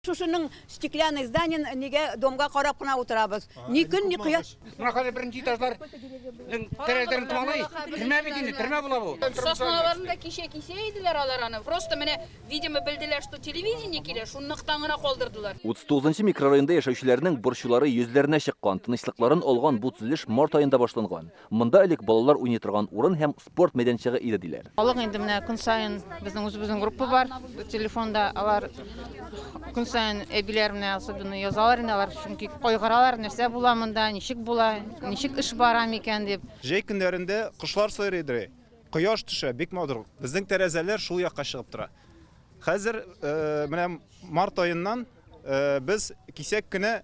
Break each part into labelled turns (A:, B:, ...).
A: Шушының стеклянный здание нигә домга карап кына утырабыз. Ни көн, ни кояш.
B: Менә хәзер беренче этажлар тәрәзәләрен томалый. Төрмә бит инде, төрмә була бу.
C: Сосналарны да кичә кисә иделәр алар аны. Просто менә, видимо, белделәр, что телевидение килә, шунлыктан гына калдырдылар.
D: 39 нчы микрорайонда яшәүчеләрнең борчулары йөзләренә чыккан, тынычлыкларын алган бу төзелеш март аенда башланган. Монда элек балалар уйный торган урын һәм спорт мәйданчыгы иде, диләр.
E: Халык инде менә көн саен, безнең үзебезнең группа бар телефонда, алар көн саен әбиләр менә особенно язалар инде алар, чөнки кайгыралар, нәрсә була монда, ничек була, ничек эш бара микән дип.
F: Җәй көннәрендә кошлар сайрый иде, кояш төшә, бик матур. Безнең тәрәзәләр шул якка чыгып тора. Хәзер менә март аеннан без кисәк кенә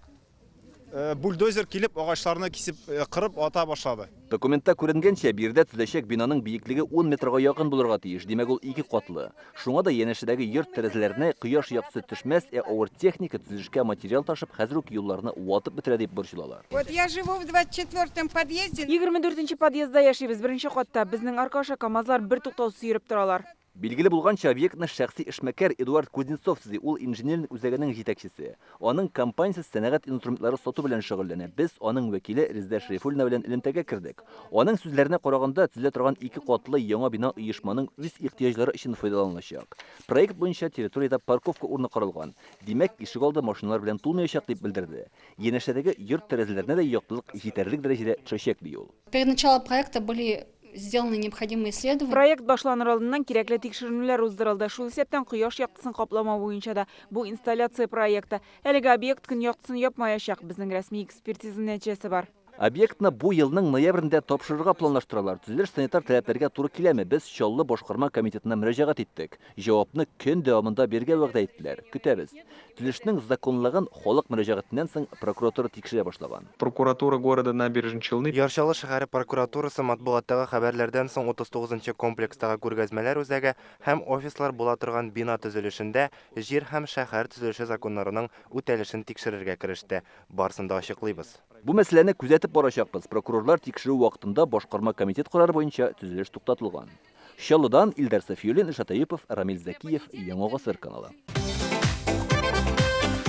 F: Бульдозер килеп агачларны кисеп, кырып ата башлады.
D: Документта күренгәнчә, биредә төзеләчәк бинаның биеклеге ун метрга якын булырга тиеш, димәк, ул ике катлы. Шуңа да янәшәдәге йорт тәрәзәләренә кояш яктысы төшмәс, ә авыр техника төзелешкә материал ташып, хәзер үк юлларны ватып бетерә дип борчылалар.
G: Вот я живу в 24 подъезде.
H: 24 нче подъездда яшибез, беренче катта. Безнең арка аша КАМАЗлар бертуктаусыз йөреп торалар.
D: Билгеле булганча, объектны шәхси эшмәкәр Эдуард Кузнецов төзи, ул инжиниринг үзәгенең җитәкчесе. Аның компаниясе сәнәгать инструментлары сату белән шөгыльләнә. Без аның вәкиле Резедә Шәрифуллина белән элемтәгә кердек. Аның сүзләренә караганда, төзелә торган ике катлы яңа бина оешманың үз ихтыяҗлары өчен файдаланылачак. Проект буенча территориядә парковка урыны каралган. Димәк, ишегалды машиналар белән тулмаячак, дип белдерде. Янәшәдәге йорт тәрәзәләренә дә яктылык җитәрлек дәрәҗәдә төшәчәк, ди ул.
I: Перед началом проекта были сделаны необходимые исследования.
H: Проект башланыр алдыннан кирәкле тикшеренүләр уздырылды, шул исәптән кояш яктысын капламау буенча да. Бу инсталляция проекты. Әлеге объект көн яктысын япмаячак, безнең рәсми экспертиза нәтиҗәсе бар.
D: Объектны бу елның ноябрендә тапшырырга планлаштыралар. Төзелеш санитар таләпләргә туры киләме? Без Чаллы башкарма комитетына мөрәҗәгать иттек. Җавапны көн дәвамында бирергә вәгъдә иттеләр. Көтәбез. Төзелешнең законлылыгын халык мөрәҗәгатеннән соң прокуратура тикшерә башлаган.
J: Прокуратура города Набережные Челны.
K: Яр Чаллы шәһәре прокуратурасы матбугаттагы хәбәрләрдән соң 39 нчы комплекстагы күргәзмәләр үзәге һәм офислар була торган бина төзелешендә җир һәм шәһәр төзелеше законнарының үтәлешен тикшерергә кереште. Барсын да ачыклыйбыз.
D: Бу мәсьәләне күзәтеп барачакбыз. Прокурорлар тикшерү вакытында башкарма комитет карары буенча төзелеш туктатылган. Чаллыдан Илдар Сафиуллин, Илшат Әюпов, Рамил Зәкиев, Яңа Гасыр каналы.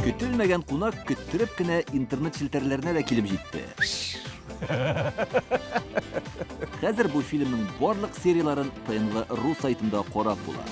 D: Көтелмәгән кунак көттереп кенә интернет челтәрләренә дә килеп җитте. Хәзер бу фильмның барлык серияләрен ТНВ.ру сайтында карап була.